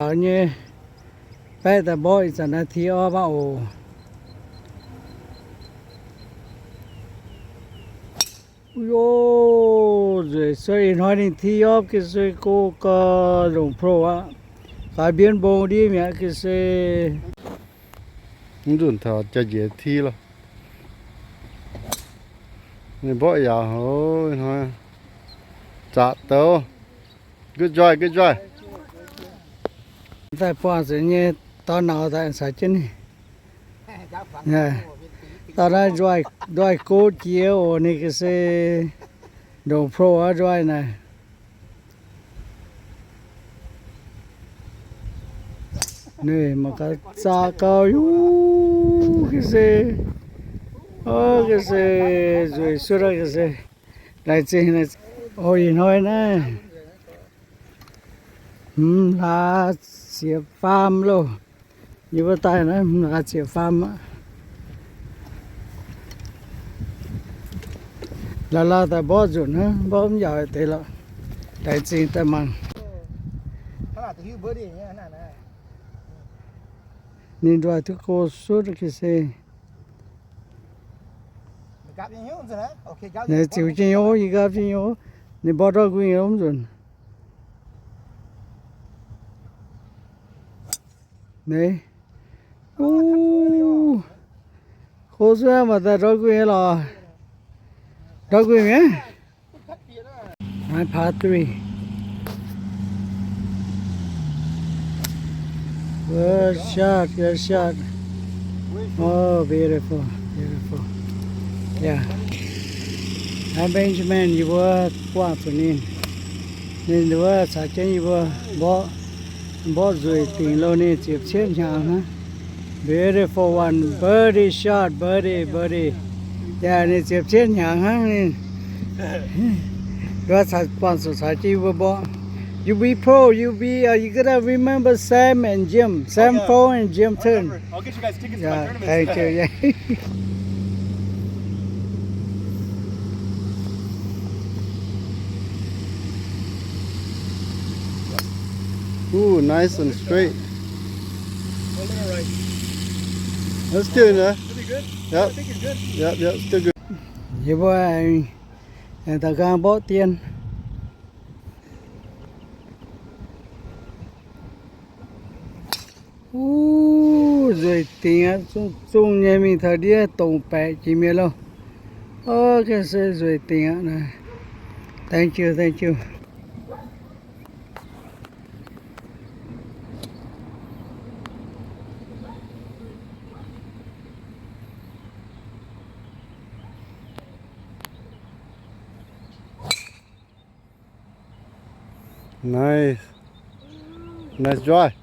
Taux nyei, baeqv daaih mborqv ih zanc naaiv tee off aqv oc. Yoh, nzueic sueih, ih hnoi ninh tee off ga'sie go gau ndongc pro aqv. Faix mbienv mbong ndiev mi'aqv ga'sie. Mv nzunc taux jaa njiec tee loh. Ninh mborqv yaac hov hnoi zaqc douz. Good job, good job. Daaih buangh zuqc nyei, dorn nauz daaih caux jienv ninh. Dorn naaiv nzoih go jiex oc, ninh ga'sie ndongc pro aqv nzoih naaic. Ninh mangc gaax zaqc gau, yuv, ga'sie. O, ga'sie, nzueic sueih aqv ga'sie. Laengz zingh, o, ih hnoi naaiv hmz hlaax ziepc faam loh. Yie mbuo daaih naaiv hmz hlaax ziepc faam aqv. Laaix lauh daaih mborqv nzunc hnangv, mborqv mv yaac deix lorqc. Laengz zingh daaih mangc. Ninh nzoih duqv go sutv ga'sie. Ninh ziux jienv nyei, yie gapv jienv nyei, ninh mborqv ndortv nquin mv nzunc. Naaiv, o, go sutv aqv, maaih daaih ndortv nquin lorqc. Ndortv nquin mi'aqv. Naaiv par three. Good shot, good shot. Oh, beautiful, beautiful. Yeah. Naaiv Benjamin yie mbuo buangh zuqc ninh. Ninh wuov caux jienv yie mbuo mborqv, mborqv nzueic dingc loh, ninh ziepc cietv hnyangx hnangv. Beautiful one, birdie shot, birdie, birdie. Yeah, ninh ziepc cietv hnyangx hnangv ninh. Wuov caux buangh zuqc caux jienv yie mbuo mborqv. You be pro, you be, uh, you gotta remember Sam and Jim, Sam Fong and Jim Turn. I'll get you guys tickets to my tournaments. Yeah, thank you. Yeah. Ooh, nice and straight. A little right. That's still in there. Should be good. Yep. I think it's good. Yep, yep, still good. Yie mbuo aengx da'nqaang mborqv dien. Uv, nzueic dingc aqv. Zungh, zungh nyei mingh taux ndiev dongc baeqc jiex mi'aqv loh. O, ga'sie nzueic dingc aqv naaiv. Thank you, thank you. Nice. Nice drive.